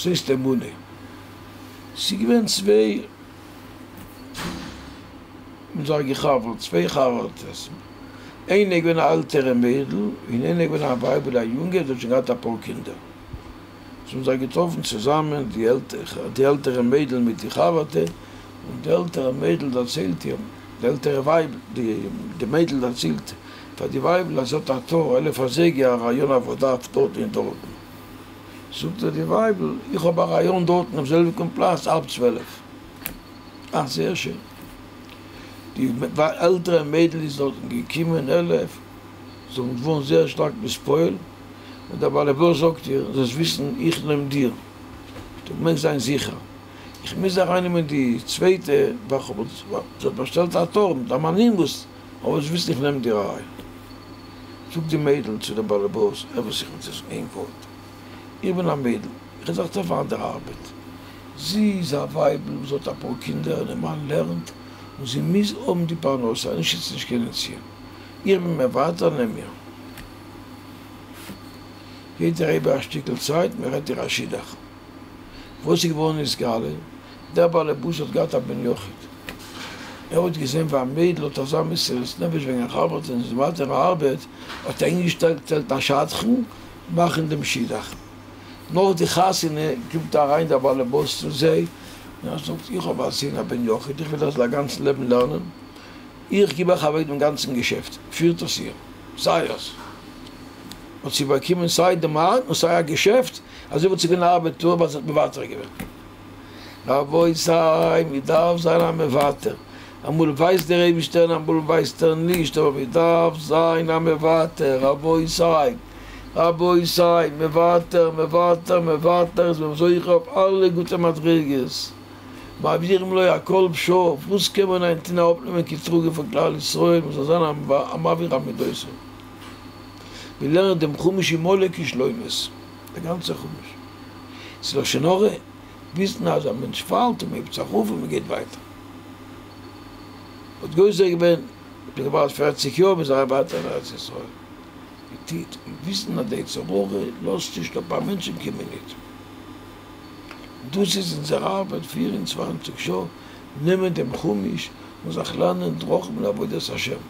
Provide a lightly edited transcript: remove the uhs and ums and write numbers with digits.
וואס הייסט אמונה? ס'איז געווען צוויי האבן זיך געחבר'ט, צוויי חבר'טעס, איינע איז געווען א עלטערע מיידל און איינע איז געווען א ווייבל א יונגע, זי האט שוין געהאט אפאר קינדער. זיי האבן זיך געטראפן צוזאמען, די עלטערע מיידל מיט די חבר'טע, און די עלטערע מיידל דערציילט איר, די עלטערע ווייבל, די מיידל דערציילט פאר די ווייבל אז זי האט א תור 11 אזייגער א ראיון עבודה אויף דארט און דארטן. זאגט איר די ווייבל, איך האב א ראיון דארטן אויף זעלביגן פלאץ האלב צוועלף. אה, זייער שיין. די עלטערע מיידל איז דארטן געקומען 11, זיי האבן געווארן זייער שטארק נתפעל, און דער באלעבאס זאגט איר, זאלסט וויסן, איך נעם דיר, דו מעגסט זיין זיכער, איך מוז ארייננעמען די צווייטע, ווייל כ'האב זי האט באשטעלט א תור מיט א מנימוס, אבער זאלסט וויסן איך נעם דיר אריין. זאגט די מיידל צו דעם באלעבאס, הער וואס איך וויל דיר זאגן איין ווארט, איך בין א מיידל, איך זוך טאקע פאר דער ארבעט, זי איז א ווייבל וואס האט אפאר קינדער און איר מאן לערנט, און זי מוז האבן די פרנסה, אנישט וועט זי נישט קענען ציען, איך בין מוותר נעם איר. גייט אריבער א שטיקל צייט, מען רעדט איר א שידוך. וואס איז געווארן נתגלה? דער באלעבאס האט געהאט א בן יחיד. ער האט געזען ווי א מיידל האט אזא מסירות נפש וועגן א חבר'טע און איז מוותר ארבעט, האט ער אינגעשטעלט א שדכן מאכן דעם שידוך. נאך די חתונה קומט אריין דער באלעבאס צו זיי און ער זאגט, איך האב א זון א בן יחיד, איך וויל ער זאל א גאנצן לעבן לערנען, איך גיב אייך אוועק דעם גאנצן געשעפט, פירט עס איר, זייערס. האט זי באקומען סיי די מאן און סיי א געשעפט, אזוי וואלט זי געווען א ארבעטאר ווייל זי האט מוותר געווען. רבותי, מען דארף זיין א מוותר, אמאל ווייסט דער אייבישטער און אמאל ווייסט ער נישט, אבער מען דארף זיין א מוותר, רבותי, רבותי, מוותר, מוותר, מוותר איז מען זוכה אויף אלע גוטע מדריגות, מעבירים לו הכל בשוא, וואס קען מען היינט טון אראפנעמען קטרוגים פון כלל ישראל, מען זאל זיין א מעביר המידות. מיר לערנען דעם חומש אין מלא כישלונות, דער גאנצער חומש. ס'איז לשון הרע, וויסן אז א מענטש פאלט און מ'הייבט זיך אויף און מ'גייט ווייטער. האט גוזר געווען, מ'האט געווארט פערציג יאר מ'איז אריין ווייטער אין ארץ ישראל. מ'טוט און וויסן אז די יצר הרע לאזט נישט אפ א מענטש אין קיין מינוט. דאס איז אונזער ארבעט 24 שעה, נעמען דעם חומש און זיך לערנען דרכים לעבודת השם.